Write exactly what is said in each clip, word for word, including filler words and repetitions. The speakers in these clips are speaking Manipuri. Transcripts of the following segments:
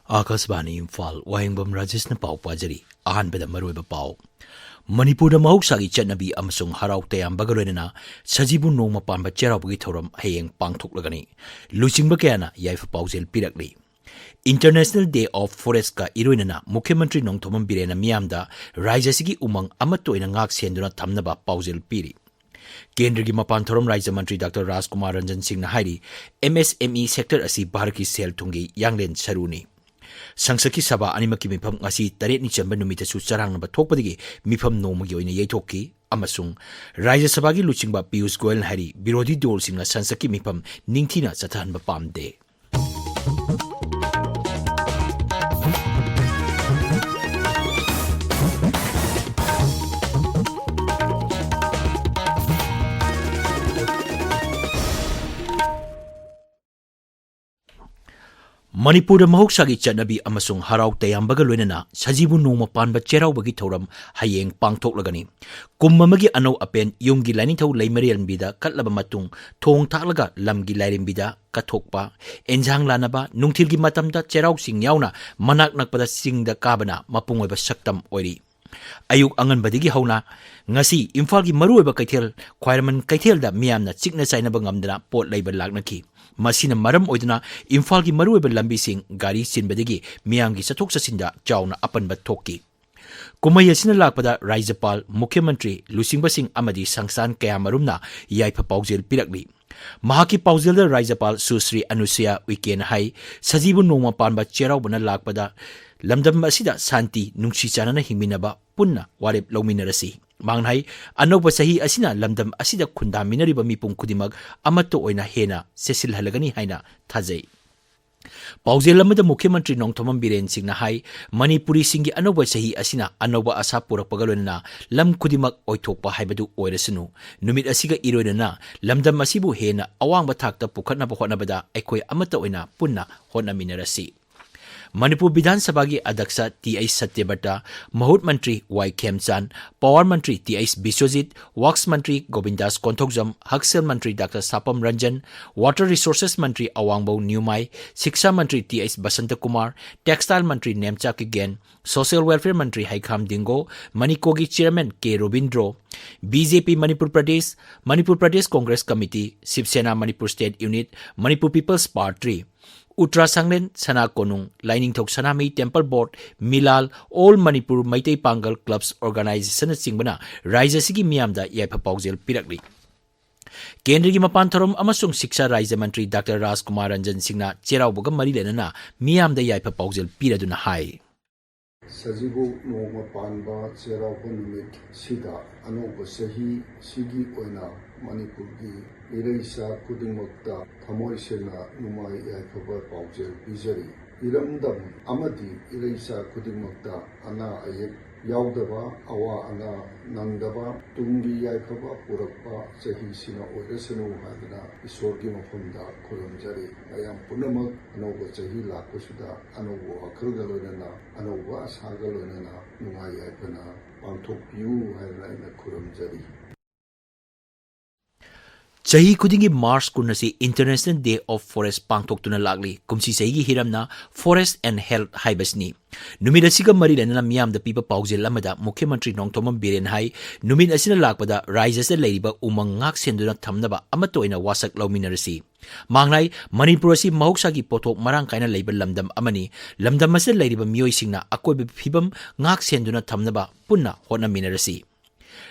ꯑꯥꯀꯥꯁꯕꯥꯅꯤ ꯏꯝꯐꯥꯜ, ꯋꯥꯍꯦꯡꯕꯝ ꯔꯥꯖꯦꯁꯅ ꯄꯥꯎ ꯄꯥꯖꯔꯤ꯫ ꯑꯍꯥꯟꯕꯗ ꯃꯔꯨꯑꯣꯏꯕ ꯄꯥꯎ꯫ ꯃꯅꯤꯄꯨꯔꯗ ꯃꯍꯧꯁꯥꯒꯤ ꯆꯠꯅꯕꯤ ꯑꯃꯁꯨꯡ ꯍꯔꯥꯎ ꯇꯌꯥꯝꯕꯒ ꯂꯣꯏꯅꯅ ꯁꯖꯤꯕꯨ ꯅꯣꯡꯃ ꯄꯥꯟꯕ ꯆꯩꯔꯥꯎꯕꯒꯤ ꯊꯧꯔꯝ ꯍꯌꯦꯡ ꯄꯥꯡꯊꯣꯛꯂꯒꯅꯤ꯫ ꯂꯨꯆꯤꯡꯕ ꯀꯌꯥꯅ ꯌꯥꯏꯐ ꯄꯥꯎꯖꯦꯜ ꯄꯤꯔꯛꯂꯤ꯫ International Day of Forestꯀ ꯏꯔꯣꯏꯅꯅ ꯃꯨꯈ꯭ꯌ ꯃꯟꯇ꯭ꯔꯤ ꯅꯣꯡꯊꯣꯝꯕꯝ ꯕꯤꯔꯦꯟꯅ ꯃꯤꯌꯥꯝꯗ ꯔꯥꯖ꯭ꯌ ꯑꯁꯤꯒꯤ ꯎꯃꯪ ꯑꯃꯠꯇ ꯑꯣꯏꯅ ꯉꯥꯛ ꯁꯦꯟꯗꯨꯅ ꯊꯝꯅꯕ ꯄꯥꯎꯖꯦꯜ ꯄꯤꯔꯤ꯫ ꯀꯦꯟꯗ꯭ꯔꯒꯤ ꯃꯄꯥꯟ ꯊꯧꯔꯝ ꯔꯥꯖ꯭ꯌ ꯃꯟꯇ꯭ꯔꯤ ꯗꯥꯛꯇꯔ ꯔꯥꯖꯀꯨꯃꯥꯔ ꯔꯟꯖꯟ ꯁꯤꯡꯅ ꯍꯥꯏꯔꯤ, M S M E sector ꯑꯁꯤ ꯚꯥꯔꯠꯀꯤ ꯁꯦꯜ ꯊꯨꯝꯒꯤ ꯌꯥꯡꯂꯦꯟ ꯁꯔꯨꯅꯤ꯫ ꯁꯪꯁꯠꯀꯤ ꯁꯚꯥ ꯑꯅꯤꯃꯛꯀꯤ ꯃꯤꯐꯝ ꯉꯁꯤ ꯇꯔꯦꯠꯅꯤ ꯆꯟꯕ ꯅꯨꯃꯤꯠꯇꯁꯨ ꯆꯔꯥꯡꯅꯕ ꯊꯣꯛꯄꯗꯒꯤ ꯃꯤꯐꯝ ꯅꯣꯡꯃꯒꯤ ꯑꯣꯏꯅ ꯌꯩꯊꯣꯛꯈꯤ ꯑꯃꯁꯨꯡ ꯔꯥꯖ꯭ꯌ ꯁꯚꯥꯒꯤ ꯂꯨꯆꯤꯡꯕ ꯄꯤꯌꯨꯁ ꯒꯣꯌꯜꯅ ꯍꯥꯏꯔꯤ, ꯕꯤꯔꯣꯙꯤ ꯗꯣꯜꯁꯤꯡꯅ ꯁꯪꯁꯠꯀꯤ ꯃꯤꯐꯝ ꯅꯤꯡꯊꯤꯅ ꯆꯠꯊꯍꯟꯕ ꯄꯥꯝꯗꯦ꯫ ꯃꯅꯤꯄꯨꯔꯗ ꯃꯍꯧꯁꯥꯒꯤ ꯆꯠꯅꯕꯤ ꯑꯃꯁꯨꯡ ꯍꯔꯥꯎ ꯇꯌꯥꯝꯕꯒ ꯂꯣꯏꯅꯅ ꯁꯖꯤꯕꯨ ꯅꯣꯡꯃ ꯄꯥꯟꯕ ꯆꯩꯔꯥꯎꯕꯒꯤ ꯊꯧꯔꯝ ꯍꯌꯦꯡ ꯄꯥꯡꯊꯣꯛꯂꯒꯅꯤ꯫ ꯀꯨꯝ ꯑꯃꯒꯤ ꯑꯅꯧ ꯑꯄꯦꯟ ꯌꯨꯝꯒꯤ ꯂꯥꯏꯅꯤꯡꯊꯧ ꯂꯩꯃꯔꯦꯟꯕꯤꯗ ꯀꯠꯂꯕ ꯃꯇꯨꯡ, ꯊꯣꯡ ꯊꯥꯛꯂꯒ ꯂꯝꯒꯤ ꯂꯥꯏꯔꯦꯝꯕꯤꯗ ꯀꯠꯊꯣꯛꯄ, ꯑꯦꯟꯁꯥꯡ ꯂꯥꯟꯅꯕ, ꯅꯨꯡꯊꯤꯜꯒꯤ ꯃꯇꯝꯗ ꯆꯩꯔꯥꯎ ꯆꯤꯡ ꯌꯥꯎꯅ ꯃꯅꯥꯛ ꯅꯛꯄꯗ ꯆꯤꯡꯗ ꯀꯥꯕꯅ ꯃꯄꯨꯡ ꯑꯣꯏꯕ ꯁꯛꯇꯝ ꯑꯣꯏꯔꯤ꯫ ꯑꯌꯨꯛ ꯑꯉꯟꯕꯗꯒꯤ ꯍꯧꯅ ꯉꯁꯤ ꯏꯝꯐꯥꯜꯒꯤ ꯃꯔꯨꯑꯣꯏꯕ ꯀꯩꯊꯦꯜ ꯈ꯭ꯋꯥꯏꯔꯝꯕꯟ ꯀꯩꯊꯦꯜꯗ ꯃꯤꯌꯥꯝꯅ ꯆꯤꯛꯅ ꯆꯥꯏꯅꯕ ꯉꯝꯗꯅ ꯄꯣꯠ ꯂꯩꯕ ꯂꯥꯛꯅꯈꯤ꯫ ꯃꯁꯤꯅ ꯃꯔꯝ ꯑꯣꯏꯗꯨꯅ ꯏꯝꯐꯥꯜꯒꯤ ꯃꯔꯨꯑꯣꯏꯕ ꯂꯝꯕꯤꯁꯤꯡ ꯒꯥꯔꯤ ꯆꯤꯟꯕꯗꯒꯤ ꯃꯤꯌꯥꯝꯒꯤ ꯆꯠꯊꯣꯛ ꯆꯠꯁꯤꯟꯗ ꯆꯥꯎꯅ ꯑꯄꯟꯕ ꯊꯣꯛꯈꯤ꯫ ꯀꯨꯝꯍꯩ ꯑꯁꯤꯅ ꯂꯥꯛꯄꯗ ꯔꯥꯖ꯭ꯌꯄꯥꯜ, ꯃꯨꯈ꯭ꯌ ꯃꯟꯇ꯭ꯔꯤ, ꯂꯨꯆꯤꯡꯕꯁꯤꯡ ꯑꯃꯗꯤ ꯁꯪꯁꯊꯥꯟ ꯀꯌꯥꯃꯔꯨꯝꯅ ꯌꯥꯏꯐ ꯄꯥꯎꯖꯦꯜ ꯄꯤꯔꯛꯂꯤ꯫ ꯃꯍꯥꯛꯀꯤ ꯄꯥꯎꯖꯦꯜꯗ ꯔꯥꯖ꯭ꯌꯄꯥꯜ ꯁꯨꯁ꯭ꯔꯤ ꯑꯅꯨꯁꯨꯌꯥ ꯎꯏꯀꯦꯅ ꯍꯥꯏ, ꯁꯖꯤꯕꯨ ꯅꯣꯡꯃ ꯄꯥꯟꯕ ꯆꯩꯔꯥꯎꯕꯅ ꯂꯥꯛꯄꯗ ꯂꯝꯗꯝ ꯑꯁꯤꯗ ꯁꯥꯟꯇꯤ, ꯅꯨꯡꯁꯤ ꯆꯥꯟꯅꯅ ꯍꯤꯡꯃꯤꯟꯅꯕ, ꯄꯨꯟꯅ ꯋꯥꯔꯦꯞ ꯂꯧꯃꯤꯟꯅꯔꯁꯤ꯫ ꯃꯍꯥꯛꯅ ꯍꯥꯏ, ꯑꯅꯧꯕ ꯆꯍꯤ ꯑꯁꯤꯅ ꯂꯝꯗꯝ ꯑꯁꯤꯗ ꯈꯨꯟꯗꯥꯃꯤꯟꯅꯔꯤꯕ ꯃꯤꯄꯨꯝ ꯈꯨꯗꯤꯡꯃꯛ ꯑꯃꯠꯇ ꯑꯣꯏꯅ ꯍꯦꯟꯅ ꯆꯦꯠꯁꯤꯜꯍꯜꯂꯒꯅꯤ ꯍꯥꯏꯅ ꯊꯥꯖꯩ꯫ ꯄꯥꯎꯖꯦꯜ ꯑꯃꯗ ꯃꯨꯈ꯭ꯌ ꯃꯟꯇ꯭ꯔꯤ ꯅꯣꯡꯊꯣꯝꯕꯝ ꯕꯤꯔꯦꯟ ꯁꯤꯡꯅ ꯍꯥꯏ, ꯃꯅꯤꯄꯨꯔꯤꯁꯤꯡꯒꯤ ꯑꯅꯧꯕ ꯆꯍꯤ ꯑꯁꯤꯅ ꯑꯅꯧꯕ ꯑꯥꯁꯥ ꯄꯨꯔꯛꯄꯒ ꯂꯣꯏꯅꯅ ꯂꯝ ꯈꯨꯗꯤꯡꯃꯛ ꯑꯣꯏꯊꯣꯛꯄ ꯍꯥꯏꯕꯗꯨ ꯑꯣꯏꯔꯁꯅꯨ꯫ ꯅꯨꯃꯤꯠ ꯑꯁꯤꯒ ꯏꯔꯣꯏꯅꯅ ꯂꯝꯗꯝ ꯑꯁꯤꯕꯨ ꯍꯦꯟꯅ ꯑꯋꯥꯡꯕ ꯊꯥꯛꯇ ꯄꯨꯈꯠꯅꯕ ꯍꯣꯠꯅꯕꯗ ꯑꯩꯈꯣꯏ ꯑꯃꯠꯇ ꯑꯣꯏꯅ ꯄꯨꯟꯅ ꯍꯣꯠꯅꯃꯤꯟꯅꯔꯁꯤ꯫ ꯃꯅꯤꯄꯨꯔ ꯕꯤꯙꯥꯟ ꯁꯚꯥꯒꯤ ꯑꯗ꯭ꯌꯛꯁ ꯇꯤ ꯑꯩꯆ ꯁꯇ꯭ꯌꯕ꯭ꯔꯇ, ꯃꯍꯨꯠ ꯃꯟꯇ꯭ꯔꯤ ꯋꯥꯏ ꯈꯦꯝꯆꯥꯟ, ꯄꯥꯋꯔ ꯃꯟꯇ꯭ꯔꯤ ꯇꯤ ꯑꯩꯆ ꯕꯤꯁ꯭ꯋꯖꯤꯠ, ꯋꯥꯛꯁ ꯃꯟꯇ꯭ꯔꯤ ꯒꯣꯕꯤꯟꯗꯥꯁ ꯀꯣꯟꯊꯧꯖꯝ, ꯍꯛꯁꯦꯜ ꯃꯟꯇ꯭ꯔꯤ doctor Sapam Ranjan, water resources ꯃꯟꯇ꯭ꯔꯤ ꯑꯋꯥꯡꯕꯧ ꯅ꯭ꯌꯨꯃꯥꯏ, ꯁꯤꯛꯁꯥ ꯃꯟꯇ꯭ꯔꯤ T H Basanta Kumar, textile ꯃꯟꯇ꯭ꯔꯤ ꯅꯦꯝꯆꯥ ꯀꯤꯒꯦꯟ, ꯁꯣꯁꯤꯌꯦꯜ ꯋꯦꯜꯐꯤꯌꯔ ꯃꯟꯇ꯭ꯔꯤ ꯍꯩꯈꯥꯝ ꯗꯤꯡꯒꯣ, ꯃꯅꯤꯀꯣꯒꯤ chairman K Robindro, B J P Manipur Pradesh, Manipur Pradesh Congress committee, Shiv Sena Manipur state unit, Manipur peoples party, Utra Shanglen, Sana Konung, Lainingthou Sanamahi temple board, ꯃꯤꯂꯥꯜ, ꯑꯣꯜ ꯃꯅꯤꯄꯨꯔ ꯃꯩꯇꯩ ꯄꯥꯡꯒꯜ ꯀ꯭ꯂꯕꯁ ꯑꯣꯔꯒꯅꯥꯏꯖꯦꯁꯟꯅꯆꯤꯡꯕꯅ ꯔꯥꯏꯖ꯭ꯌ ꯑꯁꯤꯒꯤ ꯃꯤꯌꯥꯝꯗ ꯌꯥꯏꯐ ꯄꯥꯎꯖꯦꯜ ꯄꯤꯔꯛꯂꯤ꯫ ꯀꯦꯟꯗ꯭ꯔꯒꯤ ꯃꯄꯥꯟ ꯊꯧꯔꯝ ꯑꯃꯁꯨꯡ ꯁꯤꯛꯁꯥ ꯔꯥꯏꯖ꯭ꯌ ꯃꯟꯇ꯭ꯔꯤ ꯗꯥꯛꯇꯔ ꯔꯥꯖꯀꯨꯃꯥꯔ ꯔꯟꯖꯟ ꯁꯤꯡꯅ ꯆꯩꯔꯥꯎꯕꯒ ꯃꯔꯤ ꯂꯩꯅꯅ ꯃꯤꯌꯥꯝꯗ ꯌꯥꯏꯐ ꯄꯥꯎꯖꯦꯜ ꯄꯤꯔꯗꯨꯅ ꯍꯥꯏ꯫ ꯁꯖꯤꯕꯨ ꯅꯣꯡꯃ ꯄꯥꯟꯕ ꯆꯩꯔꯥꯎꯕ ꯅꯨꯃꯤꯠꯁꯤꯗ ꯑꯅꯧꯕ ꯆꯍꯤꯁꯤꯒꯤ ꯑꯣꯏꯅ ꯃꯅꯤꯄꯨꯔꯒꯤ ꯏꯔꯩꯆꯥ ꯈꯨꯗꯤꯡꯃꯛꯇ ꯊꯃꯣꯏ ꯁꯦꯡꯅ ꯅꯨꯡꯉꯥꯏ ꯌꯥꯏꯐꯕ ꯄꯥꯎꯖꯦꯜ ꯄꯤꯖꯔꯤ꯫ ꯏꯔꯝꯗꯝ ꯑꯃꯗꯤ ꯏꯔꯩꯆꯥ ꯈꯨꯗꯤꯡꯃꯛꯇ ꯑꯅꯥ ꯑꯌꯦꯛ ꯌꯥꯎꯗꯕ, ꯑꯋꯥ ꯑꯅꯥ ꯅꯪꯗꯕ, ꯇꯨꯡꯒꯤ ꯌꯥꯏꯐꯕ ꯄꯨꯔꯛꯄ ꯆꯍꯤꯁꯤꯅ ꯑꯣꯏꯔꯁꯅꯨ ꯍꯥꯏꯗꯨꯅ ꯏꯁꯣꯔꯒꯤ ꯃꯐꯝꯗ ꯈꯨꯔꯨꯝꯖꯔꯤ꯫ ꯃꯌꯥꯝ ꯄꯨꯝꯅꯃꯛ ꯑꯅꯧꯕ ꯆꯍꯤ ꯂꯥꯛꯄꯁꯤꯗ ꯑꯅꯧꯕ ꯋꯥꯈꯜꯒ ꯂꯣꯏꯅꯅ, ꯑꯅꯧꯕ ꯑꯁꯥꯒ ꯂꯣꯏꯅꯅ ꯅꯨꯡꯉꯥꯏ ꯌꯥꯏꯐꯅ ꯄꯥꯡꯊꯣꯛꯄꯤꯌꯨ ꯍꯥꯏꯗꯨꯅ ꯑꯩꯅ ꯈꯨꯔꯨꯝꯖꯔꯤ꯫ ꯆꯍꯤ ꯈꯨꯗꯤꯡꯒꯤ ꯃꯥꯔꯆ ꯀꯨꯟ ꯑꯁꯤ International Day of Forest ꯄꯥꯡꯊꯣꯛꯇꯨꯅ ꯂꯥꯛꯂꯤ꯫ ꯀꯨꯝꯁꯤ ꯆꯍꯤꯒꯤ ꯍꯤꯔꯝꯅ Forest and Health ꯍꯥꯏꯕꯁꯤꯅꯤ꯫ ꯅꯨꯃꯤꯠ ꯑꯁꯤꯒ ꯃꯔꯤ ꯂꯩꯅꯅ ꯃꯤꯌꯥꯝꯗ ꯄꯤꯕ ꯄꯥꯎꯖꯦꯜ ꯑꯃꯗ ꯃꯨꯈ꯭ꯌ ꯃꯟꯇ꯭ꯔꯤ ꯅꯣꯡꯊꯣꯝꯕꯝ ꯕꯤꯔꯦꯟ ꯍꯥꯏ, ꯅꯨꯃꯤꯠ ꯑꯁꯤꯅ ꯂꯥꯛꯄꯗ ꯔꯥꯏꯖ꯭ꯌ ꯑꯁꯤꯗ ꯂꯩꯔꯤꯕ ꯎꯃꯪ ꯉꯥꯛ ꯁꯦꯟꯗꯨꯅ ꯊꯝꯅꯕ ꯑꯃꯠꯇ ꯑꯣꯏꯅ ꯋꯥꯁꯛ ꯂꯧꯃꯤꯟꯅꯔꯁꯤ꯫ ꯃꯍꯥꯛꯅ ꯍꯥꯏ, ꯃꯅꯤꯄꯨꯔ ꯑꯁꯤ ꯃꯍꯧꯁꯥꯒꯤ ꯄꯣꯠꯊꯣꯛ ꯃꯔꯥꯡ ꯀꯥꯏꯅ ꯂꯩꯕ ꯂꯝꯗꯝ ꯑꯃꯅꯤ꯫ ꯂꯝꯗꯝ ꯑꯁꯤꯗ ꯂꯩꯔꯤꯕ ꯃꯤꯑꯣꯏꯁꯤꯡꯅ ꯑꯀꯣꯏꯕꯒꯤ ꯐꯤꯕꯝ ꯉꯥꯛ ꯁꯦꯟꯗꯨꯅ ꯊꯝꯅꯕ ꯄꯨꯟꯅ ꯍꯣꯠꯅꯃꯤꯟꯅꯔꯁꯤ꯫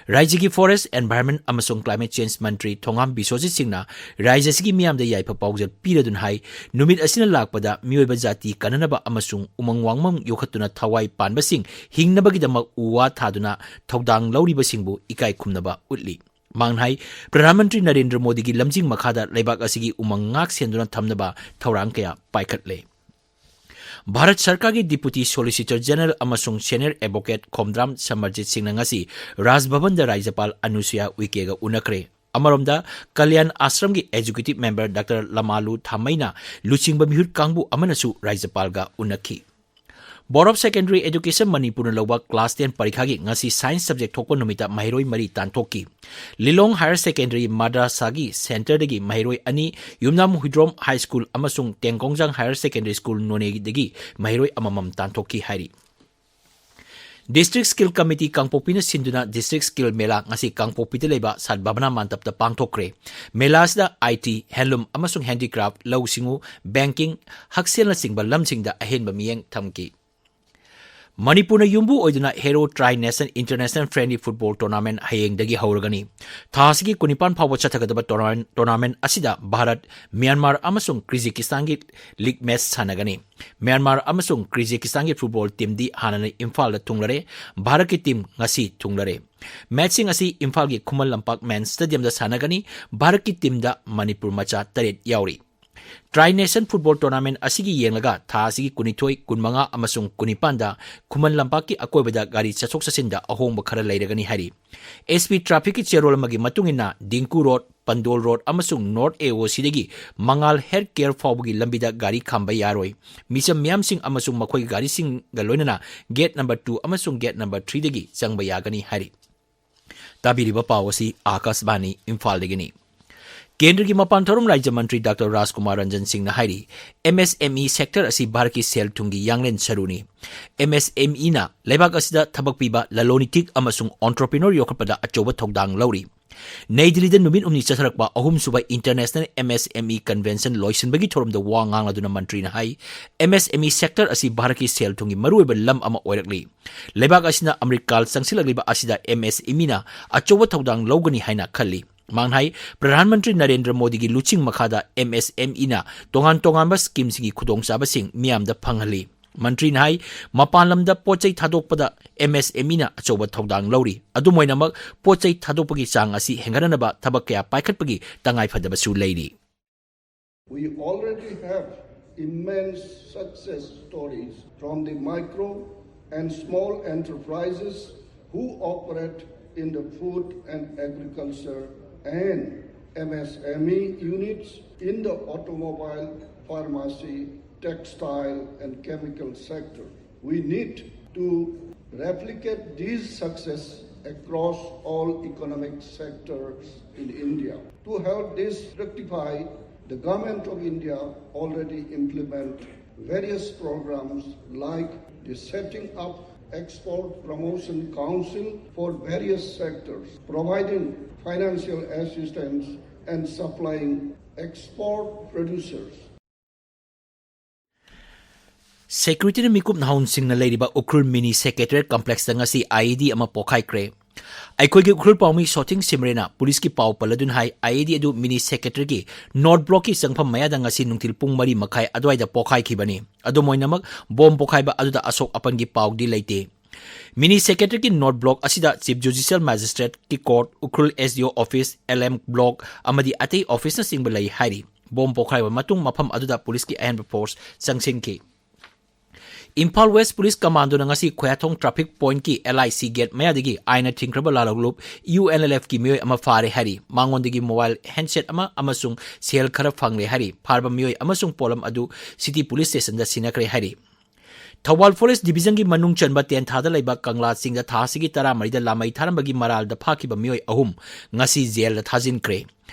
ꯔꯥꯏꯖ꯭ꯌꯒꯤ Forest, Environment ꯑꯃꯁꯨꯡ Climate Change ꯃꯟꯇ꯭ꯔꯤ ꯊꯣꯉꯥꯝ ꯕꯤꯁ꯭ꯋꯖꯤꯠ ꯁꯤꯡꯅ ꯔꯥꯏꯖ꯭ꯌ ꯑꯁꯤꯒꯤ ꯃꯤꯌꯥꯝꯗ ꯌꯥꯏꯐ ꯄꯥꯎꯖꯦꯜ ꯄꯤꯔꯗꯨꯅ ꯍꯥꯏ, ꯅꯨꯃꯤꯠ ꯑꯁꯤꯅ ꯂꯥꯛꯄꯗ ꯃꯤꯑꯣꯏꯕ ꯖꯥꯇꯤ ꯀꯟꯅꯅꯕ ꯑꯃꯁꯨꯡ ꯎꯃꯪ ꯋꯥꯃꯪ ꯌꯣꯛꯈꯠꯇꯨꯅ ꯊꯋꯥꯏ ꯄꯥꯟꯕꯁꯤꯡ ꯍꯤꯡꯅꯕꯒꯤꯗꯃꯛ ꯎ ꯋꯥ ꯊꯥꯗꯨꯅ ꯊꯧꯗꯥꯡ ꯂꯧꯔꯤꯕꯁꯤꯡꯕꯨ ꯏꯀꯥꯏ ꯈꯨꯝꯅꯕ ꯎꯠꯂꯤ꯫ ꯃꯍꯥꯛꯅ ꯍꯥꯏ, ꯄ꯭ꯔꯙꯥꯟ ꯃꯟꯇ꯭ꯔꯤ ꯅꯔꯦꯟꯗ꯭ꯔ ꯃꯣꯗꯤꯒꯤ ꯂꯝꯖꯤꯡ ꯃꯈꯥꯗ ꯂꯩꯕꯥꯛ ꯑꯁꯤꯒꯤ ꯎꯃꯪ ꯉꯥꯛ ꯁꯦꯟꯗꯨꯅ ꯊꯝꯅꯕ ꯊꯧꯔꯥꯡ ꯀꯌꯥ ꯄꯥꯏꯈꯠꯂꯦ꯫ ꯚꯥꯔꯠ ꯁꯔꯀꯥꯔꯒꯤ Deputy Solicitor General ꯑꯃꯁꯨꯡ Senior Advocate ꯈꯣꯝꯗ꯭ꯔꯥꯝ ꯁꯃꯔꯖꯤꯠ ꯁꯤꯡꯅ ꯉꯁꯤ ꯔꯥꯖ ꯚꯕꯟꯗ ꯔꯥꯖ꯭ꯌꯄꯥꯜ ꯑꯅꯨꯁꯨꯌꯥ ꯎꯏꯀꯦꯒ ꯎꯅꯈ꯭ꯔꯦ꯫ ꯑꯃꯔꯣꯝꯗ, ꯀꯂꯌꯥꯟ ꯑꯥꯁ꯭ꯔꯝꯒꯤ executive member Doctor ꯂꯃꯥꯂꯨ ꯊꯥꯃꯩꯅ ꯂꯨꯆꯤꯡꯕ ꯃꯤꯍꯨꯠ ꯀꯥꯡꯕꯨ ꯑꯃꯅꯁꯨ ꯔꯥꯖ꯭ꯌꯄꯥꯜꯒ ꯎꯅꯈꯤ꯫ Board of Secondary Education ꯃꯅꯤꯄꯨꯔꯅ ꯂꯧꯕ class ten ꯄꯔꯤꯈꯥꯒꯤ ꯉꯁꯤ science subject ꯊꯣꯛꯄ ꯅꯨꯃꯤꯠꯇ ꯃꯍꯩꯔꯣꯏ ꯃꯔꯤ ꯇꯥꯟꯊꯣꯛꯈꯤ꯫ ꯂꯤꯂꯣꯡ Higher Secondary ꯃꯗ꯭ꯔꯁꯥꯒꯤ centreꯗꯒꯤ ꯃꯍꯩꯔꯣꯏ ꯑꯅꯤ, ꯌꯨꯝꯅꯥꯝ ꯍꯨꯏꯗ꯭ꯔꯣꯝ High School ꯑꯃꯁꯨꯡ ꯇꯦꯡꯀꯣꯡꯖꯥꯡ Higher Secondary School ꯅꯣꯅꯦꯗꯒꯤ ꯃꯍꯩꯔꯣꯏ ꯑꯃꯃꯝ ꯇꯥꯟꯊꯣꯛꯈꯤ ꯍꯥꯏꯔꯤ꯫ District Skill Committee ꯀꯥꯡꯄꯣꯛꯄꯤꯅ ꯁꯤꯟꯗꯨꯅ District Skill ꯃꯦꯂꯥ ꯉꯁꯤ ꯀꯥꯡꯄꯣꯛꯄꯤꯗ ꯂꯩꯕ ꯁꯠ ꯚꯕꯅꯥ ꯃꯟꯗꯞꯇ ꯄꯥꯡꯊꯣꯛꯈ꯭ꯔꯦ꯫ ꯃꯦꯂꯥ ꯑꯁꯤꯗ I T, handloom ꯑꯃꯁꯨꯡ handicraft, ꯂꯧꯎ ꯁꯤꯡꯎ, banking, ꯍꯛꯁꯦꯜꯅꯆꯤꯡꯕ ꯂꯝꯁꯤꯡꯗ ꯑꯍꯦꯟꯕ ꯃꯤꯠꯌꯦꯡ ꯊꯝꯈꯤ꯫ ꯃꯅꯤꯄꯨꯔꯅ ꯌꯨꯝꯕꯨ ꯑꯣꯏꯗꯨꯅ Hero Tri Nation International Friendly Football Tournament ꯍꯌꯦꯡꯗꯒꯤ ꯍꯧꯔꯒꯅꯤ꯫ ꯊꯥ ꯑꯁꯤꯒꯤ ꯀꯨꯟꯅꯤꯄꯥꯟ ꯐꯥꯎꯕ ꯆꯠꯊꯒꯗꯕ tournament, tournament ꯑꯁꯤꯗ ꯚꯥꯔꯠ, ꯃ꯭ꯌꯥꯟꯃꯥꯔ ꯑꯃꯁꯨꯡ ꯀ꯭ꯔꯤꯖꯤꯀꯤꯁꯇꯥꯟꯒꯤ league match ꯁꯥꯟꯅꯒꯅꯤ꯫ ꯃ꯭ꯌꯥꯟꯃꯥꯔ ꯑꯃꯁꯨꯡ ꯀ꯭ꯔꯤꯖꯤꯀꯤꯁꯇꯥꯟꯒꯤ football teamꯗꯤ ꯍꯥꯟꯅꯅ ꯏꯝꯐꯥꯜꯗ ꯊꯨꯡꯂꯔꯦ꯫ ꯚꯥꯔꯠꯀꯤ team ꯉꯁꯤ ꯊꯨꯡꯂꯔꯦ꯫ Matchꯁꯤꯡ ꯑꯁꯤ ꯏꯝꯐꯥꯜꯒꯤ ꯈꯨꯃꯟ ꯂꯝꯄꯥꯛ MAN Stadiumꯗ ꯁꯥꯟꯅꯒꯅꯤ꯫ ꯚꯥꯔꯠꯀꯤ teamꯗ ꯃꯅꯤꯄꯨꯔ ꯃꯆꯥ ꯇꯔꯦꯠ ꯌꯥꯎꯔꯤ꯫ Tri Nation Football Tournament ꯑꯁꯤꯒꯤ ꯌꯦꯡꯂꯒ ꯊꯥ ꯑꯁꯤꯒꯤ ꯀꯨꯟꯅꯤꯊꯣꯏ, ꯀꯨꯟꯃꯉꯥ ꯑꯃꯁꯨꯡ ꯀꯨꯟꯅꯤꯄꯥꯟꯗ ꯈꯨꯃꯟ ꯂꯝꯄꯥꯛꯀꯤ ꯑꯀꯣꯏꯕꯗ ꯒꯥꯔꯤ ꯆꯠꯊꯣꯛ ꯆꯠꯁꯤꯟꯗ ꯑꯍꯣꯡꯕ ꯈꯔ ꯂꯩꯔꯒꯅꯤ ꯍꯥꯏꯔꯤ꯫ S P Trafficꯀꯤ ꯆꯦꯔꯣꯜ ꯑꯃꯒꯤ ꯃꯇꯨꯡ ꯏꯟꯅ, ꯗꯤꯡꯀꯨ Road, ꯄꯟꯗꯣꯜ Road ꯑꯃꯁꯨꯡ North A O Cꯗꯒꯤ ꯃꯉꯥꯜ Hair Care ꯐꯥꯎꯕꯒꯤ ꯂꯝꯕꯤꯗ ꯒꯥꯔꯤ ꯈꯥꯝꯕ ꯌꯥꯔꯣꯏ꯫ ꯃꯤꯆꯝ ꯃꯤꯌꯥꯝꯁꯤꯡ ꯑꯃꯁꯨꯡ ꯃꯈꯣꯏꯒꯤ ꯒꯥꯔꯤꯁꯤꯡꯒ ꯂꯣꯏꯅꯅ gate number two ꯑꯃꯁꯨꯡ gate number threeꯗꯒꯤ ꯆꯪꯕ ꯌꯥꯒꯅꯤ ꯍꯥꯏꯔꯤ꯫ ꯇꯥꯕꯤꯔꯤꯕ ꯄꯥꯎ ꯑꯁꯤ ꯑꯥꯀꯥꯁꯕꯥꯅꯤ ꯏꯝꯐꯥꯜꯗꯒꯤꯅꯤ꯫ ꯀꯦꯟꯗ꯭ꯔꯒꯤ ꯃꯄꯥꯟ ꯊꯧꯔꯝ ꯔꯥꯖ꯭ꯌ ꯃꯟꯇ꯭ꯔꯤ ꯗꯥꯛꯇꯔ ꯔꯥꯖꯀꯨꯃꯥꯔ ꯔꯟꯖꯟ ꯁꯤꯡꯅ ꯍꯥꯏꯔꯤ, M S M E sector ꯑꯁꯤ ꯚꯥꯔꯠꯀꯤ ꯁꯦꯜ ꯊꯨꯝꯒꯤ ꯌꯥꯡꯂꯦꯟ ꯁꯔꯨꯅꯤ꯫ M S M Eꯅ ꯂꯩꯕꯥꯛ ꯑꯁꯤꯗ ꯊꯕꯛ ꯄꯤꯕ, ꯂꯂꯣꯟ ꯏꯇꯤꯛ ꯑꯃꯁꯨꯡ entrepreneur ꯌꯣꯛꯈꯠꯄꯗ ꯑꯆꯧꯕ ꯊꯧꯗꯥꯡ ꯂꯧꯔꯤ꯫ ꯅꯩ ꯗꯤꯜꯂꯤꯗ ꯅꯨꯃꯤꯠ ꯍꯨꯝꯅꯤ ꯆꯠꯊꯔꯛꯄ ꯑꯍꯨꯝꯁꯨꯕ International M S M E Convention ꯂꯣꯏꯁꯤꯟꯕꯒꯤ ꯊꯧꯔꯝꯗ ꯋꯥ ꯉꯥꯡꯂꯗꯨꯅ ꯃꯟꯇ꯭ꯔꯤꯅ ꯍꯥꯏ, M S M E sector ꯑꯁꯤ ꯚꯥꯔꯠꯀꯤ ꯁꯦꯜ ꯊꯨꯝꯒꯤ ꯃꯔꯨꯑꯣꯏꯕ ꯂꯝ ꯑꯃ ꯑꯣꯏꯔꯛꯂꯤ꯫ ꯂꯩꯕꯥꯛ ꯑꯁꯤꯅ ꯑꯃ꯭ꯔꯤꯠ ꯀꯥꯜ ꯆꯪꯁꯤꯜꯂꯛꯂꯤꯕ ꯑꯁꯤꯗ M S M Eꯅ ꯑꯆꯧꯕ ꯊꯧꯗꯥꯡ ꯂꯧꯒꯅꯤ ꯍꯥꯏꯅ ꯈꯜꯂꯤ꯫ ꯃꯍꯥꯛꯅ ꯍꯥꯏ, ꯄ꯭ꯔꯙꯥꯟ ꯃꯟꯇ꯭ꯔꯤ ꯅꯔꯦꯟꯗ꯭ꯔ ꯃꯣꯗꯤꯒꯤ ꯂꯨꯆꯤꯡ ꯃꯈꯥꯗ M S M Eꯅ ꯇꯣꯉꯥꯟ ꯇꯣꯉꯥꯟꯕ schemeꯁꯤꯡꯒꯤ ꯈꯨꯗꯣꯡꯆꯥꯕꯁꯤꯡ ꯃꯤꯌꯥꯝꯗ ꯐꯪꯍꯜꯂꯤ꯫ ꯃꯟꯇ꯭ꯔꯤꯅ ꯍꯥꯏ, ꯃꯄꯥꯟ ꯂꯝꯗ ꯄꯣꯠ ꯆꯩ ꯊꯥꯗꯣꯛꯄꯗ M S M Eꯅ ꯑꯆꯧꯕ ꯊꯧꯗꯥꯡ ꯂꯧꯔꯤ꯫ ꯑꯗꯨꯝ ꯑꯣꯏꯅꯃꯛ, ꯄꯣꯠ ꯆꯩ ꯊꯥꯗꯣꯛꯄꯒꯤ ꯆꯥꯡ ꯑꯁꯤ ꯍꯦꯟꯒꯠꯅꯅꯕ ꯊꯕꯛ ꯀꯌꯥ ꯄꯥꯏꯈꯠꯄꯒꯤ ꯇꯉꯥꯏꯐꯗꯕꯁꯨ ꯂꯩꯔꯤ꯫ We already have immense success stories from the micro and small enterprises who operate in the food and agriculture and M S M E units in the automobile, pharmacy, textile, and chemical sector. We need to replicate these success across all economic sectors in India. To help this rectify, the Government of India already implement various programs like the setting up Export Promotion Council for various sectors, providing financial assistance and supplying export producers. ꯁꯦꯀ꯭ꯌꯨꯔꯤꯇꯤꯅ ꯃꯤꯀꯨꯞ ꯅꯍꯥꯔꯣꯜꯁꯤꯡꯅ ꯂꯩꯔꯤꯕ ꯎꯈ꯭ꯔꯨꯜ ꯃꯤꯅꯤ ꯁꯦꯀ꯭ꯔꯦꯇꯔꯤꯌꯦꯠ ꯀꯝꯄ꯭ꯂꯦꯛꯁꯇ ꯉꯁꯤ ꯑꯥꯏꯏꯗꯤ ꯑꯃ ꯄꯣꯈꯥꯏꯈ꯭ꯔꯦ꯫ ꯑꯩꯈꯣꯏꯒꯤ ꯎꯈ꯭ꯔꯨꯜ ꯄꯥꯎꯃꯤ ꯁꯣꯊꯤꯡ ꯁꯤꯃꯔꯦꯅ ꯄꯨꯂꯤꯁꯀꯤ ꯄꯥꯎ ꯄꯜꯂꯗꯨꯅ ꯍꯥꯏ, ꯑꯥꯏꯏꯗꯤ ꯑꯗꯨ ꯃꯤꯅꯤ ꯁꯦꯀ꯭ꯔꯦꯇꯔꯤꯌꯦꯠꯀꯤ ꯅꯣꯔꯠ ꯕ꯭ꯂꯣꯛꯀꯤ ꯆꯪꯐꯝ ꯃꯌꯥꯗ ꯉꯁꯤ ꯅꯨꯡꯊꯤꯜ ꯄꯨꯡ ꯃꯔꯤ ꯃꯈꯥꯏ ꯑꯗꯨꯋꯥꯏꯗ ꯄꯣꯈꯥꯏꯈꯤꯕꯅꯤ꯫ ꯑꯗꯨꯝ ꯑꯣꯏꯅꯃꯛ, ꯕꯣꯝ ꯄꯣꯈꯥꯏꯕ ꯑꯗꯨꯗ ꯑꯁꯣꯛ ꯑꯄꯟꯒꯤ ꯄꯥꯎꯗꯤ ꯂꯩꯇꯦ꯫ ꯃꯤꯅꯤ ꯁꯦꯀ꯭ꯔꯦꯇꯔꯤꯌꯦꯠꯀꯤ ꯅꯣꯔꯠ ꯕ꯭ꯂꯣꯛ ꯑꯁꯤꯗ ꯆꯤꯐ ꯖꯨꯗꯤꯁꯤꯌꯦꯜ ꯃꯦꯖꯤꯁꯇ꯭ꯔꯦꯠꯀꯤ court, Ukhrul S D O office, L M block ꯑꯃꯗꯤ ꯑꯇꯩ ꯑꯣꯐꯤꯁꯅꯆꯤꯡꯕ ꯂꯩ ꯍꯥꯏꯔꯤ꯫ ꯕꯣꯝ ꯄꯣꯈꯥꯏꯕ ꯃꯇꯨꯡ ꯃꯐꯝ ꯑꯗꯨꯗ ꯄꯨꯂꯤꯁꯀꯤ ꯑꯍꯦꯟꯕ ꯐꯣꯔꯁ ꯆꯪꯁꯤꯟꯈꯤ꯫ ꯏꯝꯐꯥꯜ ꯋꯦꯁ ꯄꯨꯂꯤꯁ ꯀꯃꯥꯟꯗꯣꯅ ꯉꯁꯤ ꯈꯣꯌꯥꯊꯣꯡ traffic ꯄꯣꯏꯟꯠꯀꯤ L I C get ꯃꯌꯥꯗꯒꯤ ꯑꯥꯏꯟꯅ ꯊꯤꯡꯈ꯭ꯔꯕ ꯂꯥꯜꯍꯧꯂꯨꯞ ꯌꯨ ꯑꯦꯟ ꯑꯦꯜ ꯑꯦꯐꯀꯤ ꯃꯤꯑꯣꯏ ꯑꯃ ꯐꯥꯔꯦ ꯍꯥꯏꯔꯤ꯫ ꯃꯉꯣꯟꯗꯒꯤ ꯃꯣꯕꯥꯏꯜ ꯍꯦꯟꯗꯁꯦꯠ ꯑꯃ ꯑꯃꯁꯨꯡ ꯁꯦꯜ ꯈꯔ ꯐꯪꯂꯦ ꯍꯥꯏꯔꯤ꯫ ꯐꯥꯔꯕ ꯃꯤꯑꯣꯏ ꯑꯃꯁꯨꯡ ꯄꯣꯠꯂꯝ ꯑꯗꯨ ꯁꯤꯇꯤ ꯄꯨꯂꯤꯁ ꯁ꯭ꯇꯦꯁꯟꯗ ꯁꯤꯟꯅꯈ꯭ꯔꯦ ꯍꯥꯏꯔꯤ꯫ ꯊꯧꯕꯥꯜ ꯐꯣꯔꯦꯁ꯭ꯠ ꯗꯤꯕꯤꯖꯟꯒꯤ ꯃꯅꯨꯡ ꯆꯟꯕ ꯇꯦꯟꯊꯥꯗ ꯂꯩꯕ ꯀꯪꯂꯥ ꯆꯤꯡꯗ ꯊꯥ ꯑꯁꯤꯒꯤ ꯇꯔꯥꯃꯔꯤꯗ ꯂꯥꯃꯩ ꯊꯥꯔꯝꯕꯒꯤ ꯃꯔꯥꯜꯗ ꯐꯥꯈꯤꯕ ꯃꯤꯑꯣꯏ ꯑꯍꯨꯝ ꯉꯁꯤ ꯖꯦꯜꯗ ꯊꯥꯖꯤꯟꯈ꯭ꯔꯦ꯫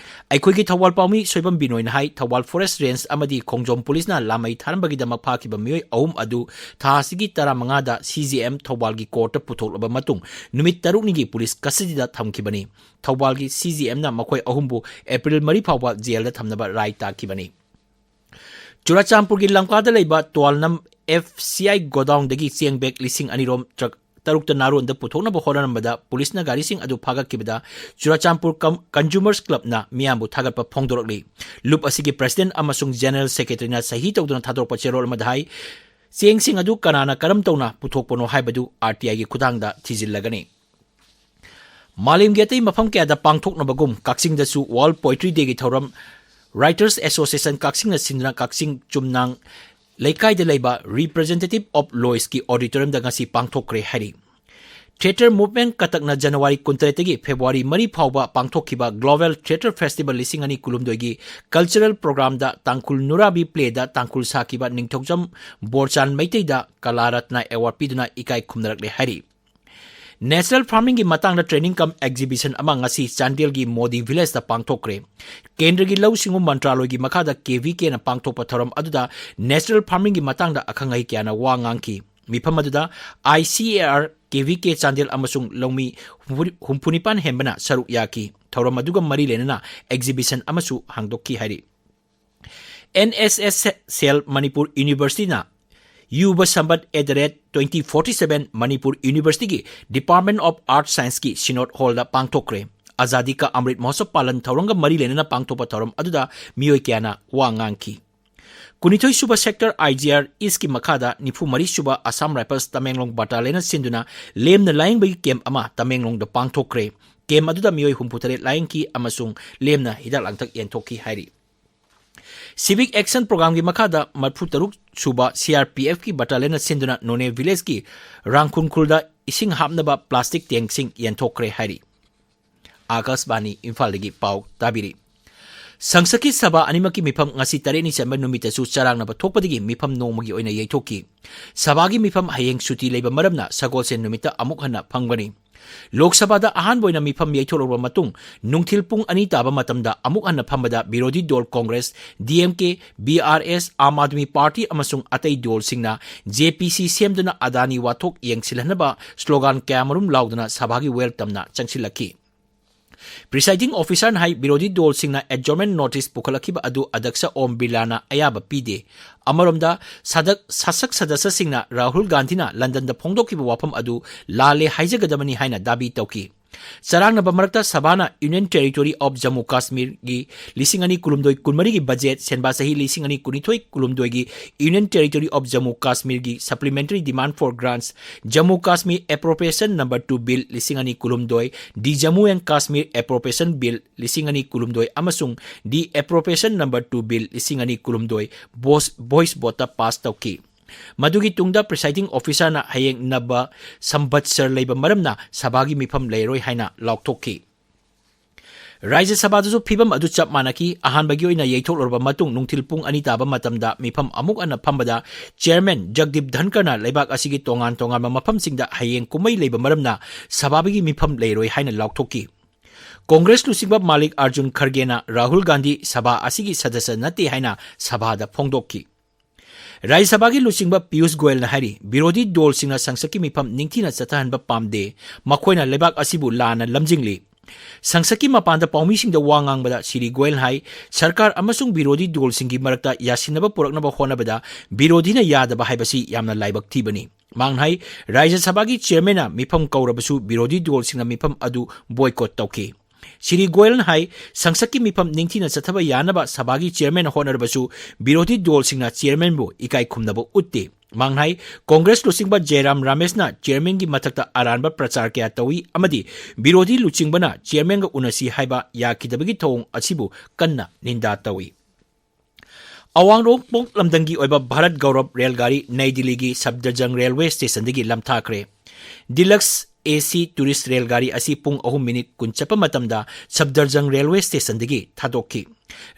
ꯑꯩꯈꯣꯏꯒꯤ ꯊꯧꯕꯥꯜ ꯄꯥꯎꯃꯤ ꯁꯣꯏꯕꯝ ꯕꯤꯅꯣꯏꯅ ꯍꯥꯏ, ꯊꯧꯕꯥꯜ ꯐꯣꯔꯦꯁ꯭ꯠ ꯔꯦꯟꯖ ꯑꯃꯗꯤ ꯈꯣꯡꯖꯣꯝ ꯄꯨꯂꯤꯁꯅ ꯂꯥꯃꯩ ꯊꯥꯔꯝꯕꯒꯤꯗꯃꯛ ꯐꯥꯈꯤꯕ ꯃꯤꯑꯣꯏ ꯑꯍꯨꯝ ꯑꯗꯨ ꯊꯥ ꯑꯁꯤꯒꯤ ꯇꯔꯥꯃꯉꯥꯗ ꯁꯤ ꯖꯦ ꯑꯦꯝ ꯊꯧꯕꯥꯜꯒꯤ ꯀꯣꯔꯠꯇ ꯄꯨꯊꯣꯛꯂꯕ ꯃꯇꯨꯡ ꯅꯨꯃꯤꯠ ꯇꯔꯨꯛꯅꯤꯒꯤ ꯄꯨꯂꯤꯁ ꯀꯁꯇꯗꯤꯗ ꯊꯝꯈꯤꯕꯅꯤ꯫ ꯊꯧꯕꯥꯜꯒꯤ ꯁꯤ ꯖꯦ ꯑꯦꯝꯅ ꯃꯈꯣꯏ ꯑꯍꯨꯝꯕꯨ ꯑꯦꯄ꯭ꯔꯤꯜ ꯃꯔꯤ ꯐꯥꯎꯕ ꯖꯦꯜꯗ ꯊꯝꯅꯕ ꯔꯥꯏ ꯇꯥꯈꯤꯕꯅꯤ꯫ ꯆꯨꯔꯥꯆꯥꯟꯄꯨꯔꯒꯤ ꯂꯝꯀꯥꯗ ꯂꯩꯕ ꯇꯣꯜꯅꯝ ꯑꯦꯐ ꯁꯤ ꯑꯥꯏ ꯒꯣꯗꯥꯎꯟꯗꯒꯤ ꯆꯦꯡ ꯕꯦꯒ ꯂꯤꯁꯤꯡ ꯑꯅꯤ ꯔꯣꯝ ꯇ꯭ꯔꯛ ꯇꯔꯨꯛꯇ ꯅꯥꯔꯣꯟꯗ ꯄꯨꯊꯣꯛꯅꯕ ꯍꯣꯠꯅꯔꯝꯕꯗ ꯄꯨꯂꯤꯁꯅ ꯒꯥꯔꯤꯁꯤꯡ ꯑꯗꯨ ꯐꯥꯒꯠꯈꯤꯕꯗ ꯆꯨꯔꯥꯆꯥꯟꯄꯨꯔ ꯀꯝ-, ꯀꯟꯖꯨꯃꯔꯁ ꯀ꯭ꯂꯕꯅ ꯃꯤꯌꯥꯝꯕꯨ ꯊꯥꯒꯠꯄ ꯐꯣꯡꯗꯣꯔꯛꯂꯤ꯫ ꯂꯨꯞ ꯑꯁꯤꯒꯤ ꯄ꯭ꯔꯁꯤꯗꯦꯟꯠ ꯑꯃꯁꯨꯡ ꯖꯦꯅꯔꯦꯜ ꯁꯦꯀ꯭ꯔꯦꯇꯔꯤꯅ ꯁꯍꯤ ꯇꯧꯗꯨꯅ ꯊꯥꯗꯣꯔꯛꯄ ꯆꯦꯔꯣꯜ ꯑꯃꯗ ꯍꯥꯏ, ꯆꯦꯡꯁꯤꯡ ꯑꯗꯨ ꯀꯅꯥꯅ ꯀꯔꯝ ꯇꯧꯅ ꯄꯨꯊꯣꯛꯄꯅꯣ ꯍꯥꯏꯕꯗꯨ ꯑꯥꯔ ꯇꯤ ꯑꯥꯏꯒꯤ ꯈꯨꯠꯊꯥꯡꯗ ꯊꯤꯖꯤꯜꯂꯒꯅꯤ꯫ ꯃꯥꯂꯦꯝꯒꯤ ꯑꯇꯩ ꯃꯐꯝ ꯀꯌꯥꯗ ꯄꯥꯡꯊꯣꯛꯅꯕꯒꯨꯝ ꯀꯛꯆꯤꯡꯗꯁꯨ ꯋꯥꯔꯜꯗ ꯄꯣꯏꯇ꯭ꯔꯤ ꯗꯦꯒꯤ ꯊꯧꯔꯝ ꯔꯥꯏꯇꯔꯁ ꯑꯦꯁꯣꯁꯤꯌꯦꯁꯟ ꯀꯛꯆꯤꯡꯅ ꯁꯤꯟꯗꯨꯅ ꯀꯛꯆꯤꯡ ꯆꯨꯝꯅꯥꯡ ꯂꯩꯀꯥꯏꯗ ꯂꯩꯕ ꯔꯤꯄ꯭ꯔꯖꯦꯟꯇꯦꯇꯤꯚ ꯑꯣꯐ ꯂꯣꯏꯁꯀꯤ ꯑꯣꯗꯤꯇꯣꯔꯤꯌꯝꯗ ꯉꯁꯤ ꯄꯥꯡꯊꯣꯛꯈ꯭ꯔꯦ ꯍꯥꯏꯔꯤ꯫ Theatre Movement ꯀꯇꯛꯅ ꯖꯅꯋꯥꯔꯤ ꯀꯨꯟꯇꯔꯦꯠꯇꯒꯤ ꯐꯦꯕ꯭ꯔꯨꯋꯥꯔꯤ ꯃꯔꯤ ꯐꯥꯎꯕ ꯄꯥꯡꯊꯣꯛꯈꯤꯕ Global Theatre Festival ꯂꯤꯁꯤꯡ ꯑꯅꯤ ꯀꯨꯟꯍꯨꯝꯗꯣꯏꯒꯤ cultural programꯗ ꯇꯥꯡꯈꯨꯜ ꯅꯨꯔꯥꯕꯤ playꯗ ꯇꯥꯡꯈꯨꯜ ꯁꯥꯈꯤꯕ ꯅꯤꯡꯊꯧꯖꯝ ꯕꯣꯔꯆꯥꯟ ꯃꯩꯇꯩꯗ ꯀꯂꯥ ꯔꯠꯅ award ꯄꯤꯗꯨꯅ ꯏꯀꯥꯏ ꯈꯨꯝꯅꯔꯛꯂꯦ ꯍꯥꯏꯔꯤ꯫ Natural farmingꯒꯤ ꯃꯇꯥꯡꯗ training cum exhibition ꯑꯃ ꯉꯁꯤ ꯆꯥꯟꯗꯦꯜꯒꯤ ꯃꯣꯗꯤ villageꯇ ꯄꯥꯡꯊꯣꯛꯈ꯭ꯔꯦ꯫ ꯀꯦꯟꯗ꯭ꯔꯒꯤ ꯂꯧꯎ ꯁꯤꯡꯎ ꯃꯟꯇ꯭ꯔꯥꯂꯣꯏꯒꯤ ꯃꯈꯥꯗ KVKꯅ ꯄꯥꯡꯊꯣꯛꯄ ꯊꯧꯔꯝ ꯑꯗꯨꯗ natural farmingꯒꯤ ꯃꯇꯥꯡꯗ ꯑꯈꯪ ꯑꯍꯩ ꯀꯌꯥꯅ ꯋꯥ ꯉꯥꯡꯈꯤ꯫ ꯃꯤꯐꯝ ꯑꯗꯨꯗ ICAR KVK ꯆꯥꯟꯗꯦꯜ ꯑꯃꯁꯨꯡ ꯂꯧꯃꯤ ꯍꯨꯝꯐꯨ, ꯍꯨꯝꯐꯨꯅꯤꯄꯥꯟ ꯍꯦꯟꯕꯅ ꯁꯔꯨꯛ ꯌꯥꯈꯤ꯫ ꯊꯧꯔꯝ ꯑꯗꯨꯒ ꯃꯔꯤ ꯂꯩꯅꯅ exhibition ꯑꯃꯁꯨ ꯍꯥꯡꯗꯣꯛꯈꯤ ꯍꯥꯏꯔꯤ꯫ NSS Cell Manipur Universityꯅ ꯌꯨꯕ ꯁꯝꯕꯠ at the rate twenty forty seven Manipur Universityꯒꯤ Department of Earth Scienceꯀꯤ Synod Hallꯗ ꯄꯥꯡꯊꯣꯛꯈ꯭ꯔꯦ꯫ ꯑꯖꯥꯗꯤ ꯀꯥ ꯑꯃ꯭ꯔꯤꯠ ꯃꯍꯣꯠꯁꯕ ꯄꯥꯂꯟ ꯊꯧꯔꯝꯒ ꯃꯔꯤ ꯂꯩꯅꯅ ꯄꯥꯡꯊꯣꯛꯄ ꯊꯧꯔꯝ ꯑꯗꯨꯗ ꯃꯤꯑꯣꯏ ꯀꯌꯥꯅ ꯋꯥ ꯉꯥꯡꯈꯤ꯫ ꯀꯨꯟꯅꯤꯊꯣꯏ ꯁꯨꯕ Sector IGR Eastꯀꯤ ꯃꯈꯥꯗ ꯅꯤꯐꯨ ꯃꯔꯤ ꯁꯨꯕ Assam Rifles ꯇꯃꯦꯡꯂꯣꯡ battalionꯅ ꯁꯤꯟꯗꯨꯅ ꯂꯦꯝꯅ ꯂꯥꯌꯦꯡꯕꯒꯤ camp ꯑꯃ ꯇꯃꯦꯡꯂꯣꯡꯗ ꯄꯥꯡꯊꯣꯛꯈ꯭ꯔꯦ꯫ Camp ꯑꯗꯨꯗ ꯃꯤꯑꯣꯏ ꯍꯨꯝꯐꯨ ꯇꯔꯦꯠ ꯂꯥꯌꯦꯡꯈꯤ ꯑꯃꯁꯨꯡ ꯂꯦꯝꯅ ꯍꯤꯗꯥꯛ ꯂꯥꯡꯊꯛ ꯌꯦꯟꯊꯣꯛꯈꯤ ꯍꯥꯏꯔꯤ꯫ Civic Action Programꯒꯤ ꯃꯈꯥꯗ ꯃꯔꯤꯐꯨ ꯇꯔꯨꯛ ꯁꯨꯕ CRPFꯀꯤ battalionꯅ ꯁꯤꯟꯗꯨꯅ ꯅꯣꯅꯦ villageꯀꯤ ꯔꯥꯡꯈꯨꯟ ꯈꯨꯜꯗ ꯏꯁꯤꯡ ꯍꯥꯞꯅꯕ plastic tankꯁꯤꯡ ꯌꯦꯟꯊꯣꯛꯈ꯭ꯔꯦ ꯍꯥꯏꯔꯤ꯫ ꯑꯥꯀꯥꯁꯕꯥꯅꯤ ꯏꯝꯐꯥꯜꯗꯒꯤ ꯄꯥꯎ ꯇꯥꯕꯤꯔꯤ꯫ ꯁꯪꯁꯠꯀꯤ ꯁꯚꯥ ꯑꯅꯤꯃꯛꯀꯤ ꯃꯤꯐꯝ ꯉꯁꯤ ꯇꯔꯦꯠꯅꯤ ꯆꯟꯕ ꯅꯨꯃꯤꯠꯇꯁꯨ ꯆꯔꯥꯡꯅꯕ ꯊꯣꯛꯄꯗꯒꯤ ꯃꯤꯐꯝ ꯅꯣꯡꯃꯒꯤ ꯑꯣꯏꯅ ꯌꯩꯊꯣꯛꯈꯤ꯫ ꯁꯚꯥꯒꯤ ꯃꯤꯐꯝ ꯍꯌꯦꯡ ꯁꯨꯇꯤ ꯂꯩꯕ ꯃꯔꯝꯅ ꯁꯒꯣꯜꯁꯦꯟ ꯅꯨꯃꯤꯠꯇ ꯑꯃꯨꯛ ꯍꯟꯅ ꯐꯝꯒꯅꯤ꯫ ꯂꯣꯛ ꯁꯚꯥꯗ ꯑꯍꯥꯟꯕ ꯑꯣꯏꯅ ꯃꯤꯐꯝ ꯌꯩꯊꯣꯛꯂꯕ ꯃꯇꯨꯡ ꯅꯨꯡꯊꯤꯜ ꯄꯨꯡ ꯑꯅꯤ ꯇꯥꯕ ꯃꯇꯝꯗ ꯑꯃꯨꯛ ꯍꯟꯅ ꯐꯝꯕꯗ ꯕꯤꯔꯣꯙꯤ ꯗꯣꯜ Congress, DMK, BRS, Aam Aadmi party ꯑꯃꯁꯨꯡ ꯑꯇꯩ ꯗꯣꯜꯁꯤꯡꯅ JPC ꯁꯦꯝꯗꯨꯅ ꯑꯗꯥꯅꯤ ꯋꯥꯊꯣꯛ ꯌꯦꯡꯁꯤꯜꯍꯟꯅꯕ slogan ꯀꯌꯥꯃꯔꯨꯝ ꯂꯥꯎꯗꯨꯅ ꯁꯚꯥꯒꯤ ꯋꯦꯜ ꯇꯝꯅ ꯆꯪꯁꯤꯜꯂꯛꯈꯤ꯫ Presiding Officerꯅ ꯍꯥꯏ, ꯕꯤꯔꯣꯙꯤ ꯗꯣꯜꯁꯤꯡꯅ adjournment notice ꯄꯨꯈꯠꯂꯛꯈꯤꯕ ꯑꯗꯨ ꯑꯗꯛꯁ ꯑꯣꯝ ꯕꯤꯔꯂꯥꯅ ꯑꯌꯥꯕ ꯄꯤꯗꯦ꯫ ꯑꯃꯔꯣꯝꯗ ꯁꯥꯗꯛ, ꯁꯥꯁꯛ ꯁꯗꯁ꯭ꯌꯁꯤꯡꯅ ꯔꯥꯍꯨꯜ ꯒꯥꯟꯙꯤꯅ ꯂꯟꯗꯟꯗ ꯐꯣꯡꯗꯣꯛꯈꯤꯕ ꯋꯥꯐꯝ ꯑꯗꯨ ꯂꯥꯜꯂꯦ ꯍꯥꯏꯖꯒꯗꯕꯅꯤ ꯍꯥꯏꯅ ꯗꯥꯕꯤ ꯇꯧꯈꯤ꯫ ꯆꯔꯥꯡꯅꯕ ꯃꯔꯛꯇ ꯁꯚꯥꯅ Union Territory of Jammu Kashmirꯒꯤ ꯂꯤꯁꯤꯡ ꯑꯅꯤ ꯀꯨꯟꯍꯨꯝꯗꯣꯏ ꯀꯨꯟꯃꯔꯤꯒꯤ budget, ꯁꯦꯟꯕꯥ ꯆꯍꯤ ꯂꯤꯁꯤꯡ ꯑꯅꯤ ꯀꯨꯟꯅꯤꯊꯣꯏ ꯀꯨꯟꯍꯨꯝꯗꯣꯏꯒꯤ Union Territory of Jammu Kashmirꯒꯤ supplementary demand for grants, Jammu Kashmir Appropriation Number two Bill ꯂꯤꯁꯤꯡ ꯑꯅꯤ ꯀꯨꯟꯍꯨꯝꯗꯣꯏ, the Jammu and Kashmir Appropriation Bill ꯂꯤꯁꯤꯡ ꯑꯅꯤ ꯀꯨꯟꯍꯨꯝꯗꯣꯏ ꯑꯃꯁꯨꯡ the Appropriation Number two Bill ꯂꯤꯁꯤꯡ ꯑꯅꯤ ꯀꯨꯟꯍꯨꯝꯗꯣꯏ voice, voice voteꯇ pass ꯇꯧꯈꯤ꯫ ꯃꯗꯨꯒꯤ ꯇꯨꯡꯗ presiding officerꯅ ꯍꯌꯦꯡ ꯅꯕ ꯁꯝꯕꯠꯁꯔ ꯂꯩꯕ ꯃꯔꯝꯅ ꯁꯚꯥꯒꯤ ꯃꯤꯐꯝ ꯂꯩꯔꯣꯏ ꯍꯥꯏꯅ ꯂꯥꯎꯊꯣꯛꯈꯤ꯫ ꯔꯥꯖ꯭ꯌ ꯁꯚꯥꯗꯁꯨ ꯐꯤꯚꯝ ꯑꯗꯨ ꯆꯞ ꯃꯥꯟꯅꯈꯤ꯫ ꯑꯍꯥꯟꯕꯒꯤ ꯑꯣꯏꯅ ꯌꯩꯊꯣꯛꯂꯨꯔꯕ ꯃꯇꯨꯡ ꯅꯨꯡꯊꯤꯜ ꯄꯨꯡ ꯑꯅꯤ ꯇꯥꯕ ꯃꯇꯝꯗ ꯃꯤꯐꯝ ꯑꯃꯨꯛ ꯍꯟꯅ ꯐꯝꯕꯗ chairman ꯖꯒꯗꯤꯞ ꯙꯟꯀꯔꯅ ꯂꯩꯕꯥꯛ ꯑꯁꯤꯒꯤ ꯇꯣꯉꯥꯟ ꯇꯣꯉꯥꯟꯕ ꯃꯐꯝꯁꯤꯡꯗ ꯍꯌꯦꯡ ꯀꯨꯝꯃꯩ ꯂꯩꯕ ꯃꯔꯝꯅ ꯁꯚꯥꯒꯤ ꯃꯤꯐꯝ ꯂꯩꯔꯣꯏ ꯍꯥꯏꯅ ꯂꯥꯎꯊꯣꯛꯈꯤ꯫ ꯀꯣꯡꯒ꯭ꯔꯦꯁ ꯂꯨꯆꯤꯡꯕ ꯃꯥꯂꯤꯛ ꯑꯔꯖꯨꯟ ꯈꯔꯒꯦꯅ ꯔꯥꯍꯨꯜ ꯒꯥꯟꯙꯤ ꯁꯚꯥ ꯑꯁꯤꯒꯤ ꯁꯗꯁ꯭ꯌ ꯅꯠꯇꯦ ꯍꯥꯏꯅ ꯁꯚꯥꯗ ꯐꯣꯡꯗꯣꯛꯈꯤ꯫ ꯔꯥꯖ꯭ꯌ ꯁꯚꯥꯒꯤ ꯂꯨꯆꯤꯡꯕ ꯄꯤꯌꯨꯁ ꯒꯣꯌꯜꯅ ꯍꯥꯏꯔꯤ, ꯕꯤꯔꯣꯙꯤ ꯗꯣꯜꯁꯤꯡꯅ ꯁꯪꯁꯠꯀꯤ ꯃꯤꯐꯝ ꯅꯤꯡꯊꯤꯅ ꯆꯠꯊꯍꯟꯕ ꯄꯥꯝꯗꯦ꯫ ꯃꯈꯣꯏꯅ ꯂꯩꯕꯥꯛ ꯑꯁꯤꯕꯨ ꯂꯥꯟꯅ ꯂꯝꯖꯤꯡꯂꯤ꯫ ꯁꯪꯁꯠꯀꯤ ꯃꯄꯥꯟꯗ ꯄꯥꯎꯃꯤꯁꯤꯡꯗ ꯋꯥ ꯉꯥꯡꯕꯗ ꯁ꯭ꯔꯤ ꯒꯣꯌꯜ ꯍꯥꯏ, ꯁꯔꯀꯥꯔ ꯑꯃꯁꯨꯡ ꯕꯤꯔꯣꯙꯤ ꯗꯣꯜꯁꯤꯡꯒꯤ ꯃꯔꯛꯇ ꯌꯥꯁꯤꯟꯅꯕ ꯄꯨꯔꯛꯅꯕ ꯍꯣꯠꯅꯕꯗ ꯕꯤꯔꯣꯙꯤꯅ ꯌꯥꯗꯕ ꯍꯥꯏꯕꯁꯤ ꯌꯥꯝꯅ ꯂꯥꯏꯕꯛ ꯊꯤꯕꯅꯤ꯫ ꯃꯍꯥꯛꯅ ꯍꯥꯏ, ꯔꯥꯖ꯭ꯌ ꯁꯚꯥꯒꯤ chairmanꯅ ꯃꯤꯐꯝ ꯀꯧꯔꯕꯁꯨ ꯕꯤꯔꯣꯙꯤ ꯗꯣꯜꯁꯤꯡꯅ ꯃꯤꯐꯝ ꯑꯗꯨ boycott ꯇꯧꯈꯤ꯫ ꯁ꯭ꯔꯤ ꯒꯣꯌꯜꯅ ꯍꯥꯏ, ꯁꯪꯁꯠꯀꯤ ꯃꯤꯐꯝ ꯅꯤꯡꯊꯤꯅ ꯆꯠꯊꯕ ꯌꯥꯅꯕ ꯁꯚꯥꯒꯤ chairmanꯅ ꯍꯣꯠꯅꯔꯕꯁꯨ ꯕꯤꯔꯣꯙꯤ ꯗꯣꯜꯁꯤꯡꯅ chairmanꯕꯨ ꯏꯀꯥꯏ ꯈꯨꯝꯅꯕ ꯎꯠꯇꯦ꯫ ꯃꯍꯥꯛꯅ ꯍꯥꯏ, ꯀꯣꯡꯒ꯭ꯔꯦꯁ ꯂꯨꯆꯤꯡꯕ ꯖꯌꯔꯥꯝ ꯔꯥꯃꯦꯁꯅ chairmanꯒꯤ ꯃꯊꯛꯇ ꯑꯔꯥꯟꯕ ꯄ꯭ꯔꯆꯥꯔ ꯀꯌꯥ ꯇꯧꯏ ꯑꯃꯗꯤ ꯕꯤꯔꯣꯙꯤ ꯂꯨꯆꯤꯡꯕꯅ chairmanꯒ ꯎꯅꯁꯤ ꯍꯥꯏꯕ ꯌꯥꯈꯤꯗꯕꯒꯤ ꯊꯧꯑꯣꯡ ꯑꯁꯤꯕꯨ ꯀꯟꯅ ꯅꯤꯟꯗꯥ ꯇꯧꯏ꯫ ꯑꯋꯥꯡ ꯅꯣꯡꯄꯣꯛ ꯂꯝꯗꯝꯒꯤ ꯑꯣꯏꯕ ꯚꯥꯔꯠ ꯒꯧꯔꯕ ꯔꯦꯜ ꯒꯥꯔꯤ ꯅꯩ ꯗꯤꯜꯂꯤꯒꯤ ꯁꯐꯗꯔꯖꯪ ꯔꯦꯜꯋꯦ ꯁ꯭ꯇꯦꯁꯟꯗꯒꯤ ꯂꯝꯊꯥꯈ꯭ꯔꯦ꯫ Deluxe AC tourist ꯔꯦꯜ ꯒꯥꯔꯤ ꯑꯁꯤ ꯄꯨꯡ ꯑꯍꯨꯝ ꯃꯤꯅꯤꯠ ꯀꯨꯟ ꯆꯠꯄ ꯃꯇꯝꯗ ꯁꯐꯗꯔꯖꯪ ꯔꯦꯜꯋꯦ ꯁ꯭ꯇꯦꯁꯟꯗꯒꯤ ꯊꯥꯗꯣꯛꯈꯤ꯫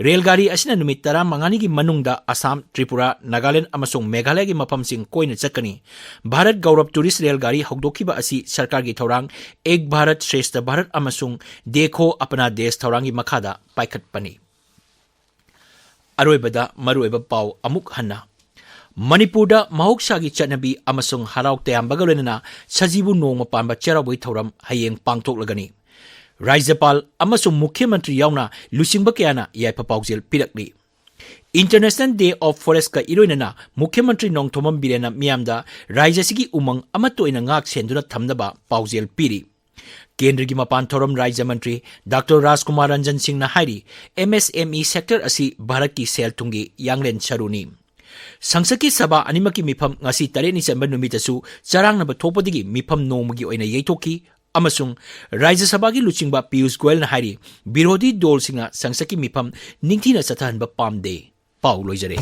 ꯔꯦꯜ ꯒꯥꯔꯤ ꯑꯁꯤꯅ ꯅꯨꯃꯤꯠ ꯇꯔꯥꯃꯉꯥꯅꯤꯒꯤ ꯃꯅꯨꯡꯗ ꯑꯁꯥꯝ, ꯇ꯭ꯔꯤꯄꯨꯔꯥ, ꯅꯥꯒꯥꯂꯦꯟꯗ ꯑꯃꯁꯨꯡ ꯃꯦꯘꯥꯂꯌꯒꯤ ꯃꯐꯝꯁꯤꯡ ꯀꯣꯏꯅ ꯆꯠꯀꯅꯤ꯫ ꯚꯥꯔꯠ ꯒꯧꯔꯕ tourist ꯔꯦꯜ ꯒꯥꯔꯤ ꯍꯧꯗꯣꯛꯈꯤꯕ ꯑꯁꯤ ꯁꯔꯀꯥꯔꯒꯤ ꯊꯧꯔꯥꯡ ꯑꯦꯛ ꯚꯥꯔꯠ ꯁ꯭ꯔꯦꯁꯊ ꯚꯥꯔꯠ ꯑꯃꯁꯨꯡ ꯗꯦꯈꯣ ꯑꯄꯅꯥ ꯗꯦꯁ ꯊꯧꯔꯥꯡꯒꯤ ꯃꯈꯥꯗ ꯄꯥꯏꯈꯠꯄꯅꯤ꯫ ꯑꯔꯣꯏꯕꯗ ꯃꯔꯨꯑꯣꯏꯕ ꯄꯥꯎ ꯑꯃꯨꯛ ꯍꯟꯅ꯫ ꯃꯅꯤꯄꯨꯔꯗ ꯃꯍꯧꯁꯥꯒꯤ ꯆꯠꯅꯕꯤ ꯑꯃꯁꯨꯡ ꯍꯔꯥꯎ ꯇꯌꯥꯝꯕꯒ ꯂꯣꯏꯅꯅ ꯁꯖꯤꯕꯨ ꯅꯣꯡꯃ ꯄꯥꯟꯕ ꯆꯩꯔꯥꯎꯕꯒꯤ ꯊꯧꯔꯝ ꯍꯌꯦꯡ ꯄꯥꯡꯊꯣꯛꯂꯒꯅꯤ꯫ ꯔꯥꯖ꯭ꯌꯄꯥꯜ ꯑꯃꯁꯨꯡ ꯃꯨꯈ꯭ꯌ ꯃꯟꯇ꯭ꯔꯤ ꯌꯥꯎꯅ ꯂꯨꯆꯤꯡꯕ ꯀꯌꯥꯅ ꯌꯥꯏꯐ ꯄꯥꯎꯖꯦꯜ ꯄꯤꯔꯛꯂꯤ꯫ International Day of Forestꯀ ꯏꯔꯣꯏꯅꯅ ꯃꯨꯈ꯭ꯌ ꯃꯟꯇ꯭ꯔꯤ ꯅꯣꯡꯊꯣꯝꯕꯝ ꯕꯤꯔꯦꯟꯅ ꯃꯤꯌꯥꯝꯗ ꯔꯥꯖ꯭ꯌ ꯑꯁꯤꯒꯤ ꯎꯃꯪ ꯑꯃꯠꯇ ꯑꯣꯏꯅ ꯉꯥꯛ ꯁꯦꯟꯗꯨꯅ ꯊꯝꯅꯕ ꯄꯥꯎꯖꯦꯜ ꯄꯤꯔꯤ꯫ ꯀꯦꯟꯗ꯭ꯔꯒꯤ ꯃꯄꯥꯟ ꯊꯧꯔꯝ ꯔꯥꯖ꯭ꯌ ꯃꯟꯇ꯭ꯔꯤ ꯗꯥꯛꯇꯔ ꯔꯥꯖꯀꯨꯃꯥꯔ ꯔꯟꯖꯟ ꯁꯤꯡꯅ ꯍꯥꯏꯔꯤ, MSME sector ꯑꯁꯤ ꯚꯥꯔꯠꯀꯤ ꯁꯦꯜ ꯊꯨꯝꯒꯤ ꯌꯥꯡꯂꯦꯟ ꯁꯔꯨꯅꯤ꯫ ꯁꯪꯁꯠꯀꯤ ꯁꯚꯥ ꯑꯅꯤꯃꯛꯀꯤ ꯃꯤꯐꯝ ꯉꯁꯤ ꯇꯔꯦꯠꯅꯤ ꯆꯟꯕ ꯅꯨꯃꯤꯠꯇꯁꯨ ꯆꯔꯥꯡꯅꯕ ꯊꯣꯛꯄꯗꯒꯤ ꯃꯤꯐꯝ ꯅꯣꯡꯃꯒꯤ ꯑꯣꯏꯅ ꯌꯩꯊꯣꯛꯈꯤ ꯑꯃꯁꯨꯡ ꯔꯥꯖ꯭ꯌ ꯁꯚꯥꯒꯤ ꯂꯨꯆꯤꯡꯕ ꯄꯤꯌꯨꯁ ꯒꯣꯌꯜꯅ ꯍꯥꯏꯔꯤ, ꯕꯤꯔꯣꯙꯤ ꯗꯣꯜꯁꯤꯡꯅ ꯁꯪꯁꯠꯀꯤ ꯃꯤꯐꯝ ꯅꯤꯡꯊꯤꯅ ꯆꯠꯊꯍꯟꯕ ꯄꯥꯝꯗꯦ꯫ ꯄꯥꯎ ꯂꯣꯏꯖꯔꯦ꯫